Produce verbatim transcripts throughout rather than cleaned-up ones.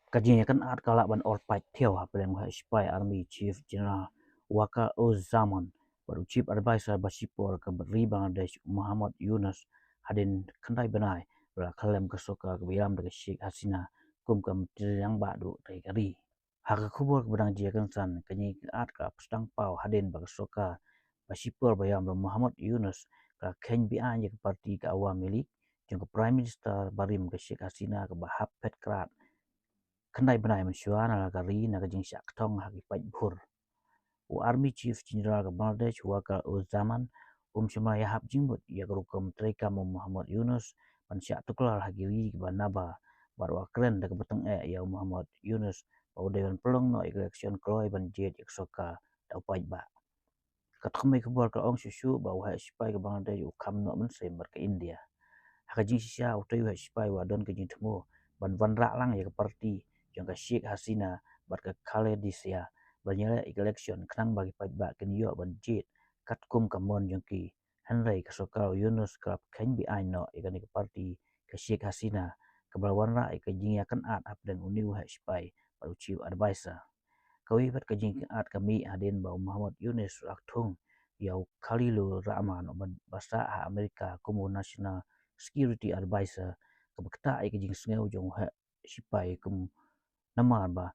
Ka jingïakynad ka lah ban ol pait thiaw hapdeng u heh shipai Army Chief General Waqar-uz-Zaman bad u Chief Advisor ba shipor ka ri Bangladesh, u Muhammad Yunus, hadien khyndai bnai ba la khyllem ka sorkar kaba ïalam da ka Sheikh Hasina kum ka Myntri Rangbah Duh ka ri. Ha ka khubor kaba dang jia kynsan, ka jingïakynad ka la pyrshang paw hadien ba ka sorkar ba shipor ba ïalam da u Muhammad Yunus ka la kheiñ beaiñ ïa ka parti ka Awami League jong ka Prime Minister barim ka Sheikh Hasina kaba hap phet krad khyndai bnai mynshuwa na la ka ri na ka jingshah kthong ha ki paidbah. U Army Chief General ka Bangladesh, Waqar-uz-Zaman, um shym la ïahap jingmut ïa ka rukom treikam u Muhammad Yunus ban shah tuklar ha ki ri kiba nabar, bad u la kren da kaba tyngeh ïa u Muhammad Yunus ba u dei ban pynlong noh ïa ka election kloi ban jied ïa ka sorkar da u paidbah. Ka tnat khubor ka la ong shuh shuh ba u heh shipai ka Bangladesh u kham noh mynsiem bad ka India. Ha ka jingshisha, utei u heh shipai u la don ka jingthmu ban wanrah lang ïa ka parti jong ka Sheikh Hasina bad ka Khaleda Zia ban ïaleh ïa ka election khnang ba ki paidbah kin ïoh ban jied katkum ka mon jong ki. Hynrei ka sorkar u Yunus ka la kheiñ beaiñ noh ïa kane ka parti ka Sheikh Hasina kaba la wanrah ïa ka jingïakynad hapdeng une u heh shipai bad u Chief Advisor. Kawei pat ka jingïakynad ka mih hadien ba u Muhammad Yunus u la thung ïa u Khalilur Rahman uba sah ha Amerika kum u National Security Advisor, kaba ktah ïa ka jingsngew jong u heh shipai kum namar ba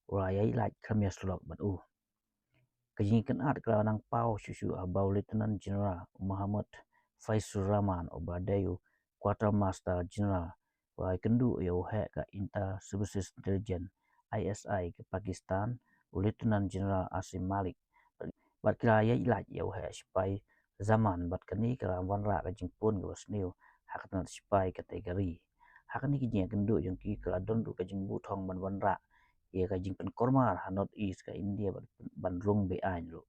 u la ïaid lait khlem ïasyllok bad u. Ka jingïakynad ka la nang paw shuh shuh haba u Lieutenant General u Muhammad Faizur Rahman uba dei u Quartermaster General u la ïakynduh ïa u heh ka Inter Services Intelligence, I S I, ka Pakistan, u Lieutenant General Asim Malik, bad ki la ïaid lait ïa u heh shipai Zaman, bad kane ka la wanrah ka jingpun kaba sniew ha ka tnat shipai katei ka ri. Ha kane ka jingïakynduh jong ki ka la don ruh ka jingbuhtong ban wanrah ïa ka jingpynkulmar ha North East ka India ban, ban rung beaiñ ruh.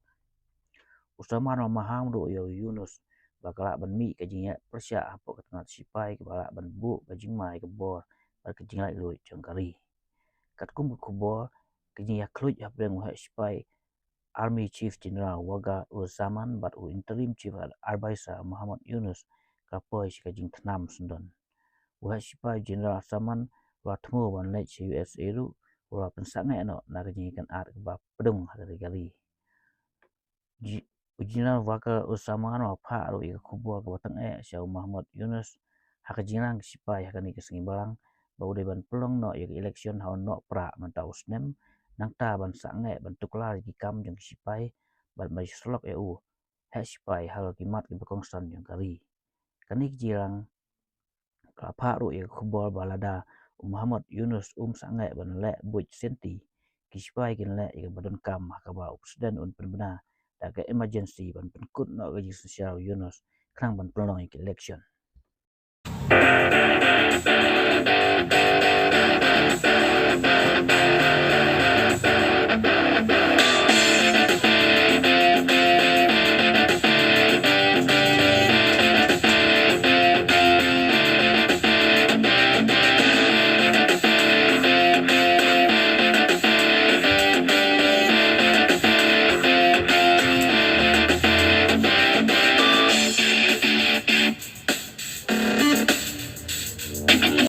U Zaman u la maham ruh ïa u Yunus ba ka lah ban mih ka jingïaid pyrshah hapoh ka tnat shipai kaba lah ban buh ka jingma ïa ka bor bad ka jinglaitluid jong ka ri. Katkum ka khubor, ka jingïakhluit hapdeng u heh shipai Army Chief General Waqar-uz-Zaman bad u Interim Chief Advisor Muhammad Yunus ka la poi sha ka jingthnam syndon. U heh shipai General Zaman u la thmu ban leit sha U S A ruh, u la pynsangeh noh na ka jingïakynad kaba pdung ha katei ka ri. Ji-, u General Waqar-uz-Zaman u la phah ruh ïa ka khubor kaba tyngeh sha u Muhammad Yunus ha ka jingrang ki shipai ha kane ka sngi Balang ba u dei ban pynlong noh ïa ka election ha u Nohprah mynta u snem, nangta ban sangeh ban tuklar ïa ki kam jong ki shipai bad ban ïasyllok ïa u heh shipai halor ki mat kiba kongsan jong ka ri. Kane ka jingrang ka la phah ruh ïa ka khubor ba lada u Muhammad Yunus um sangeh ban leh buit senti, ki shipai kin leh ïa kaba donkam ha kaba u President un pynbna da ka emergency ban pynkut noh ka jingsynshar u Yunus khnang ban pynlong ïa ka election.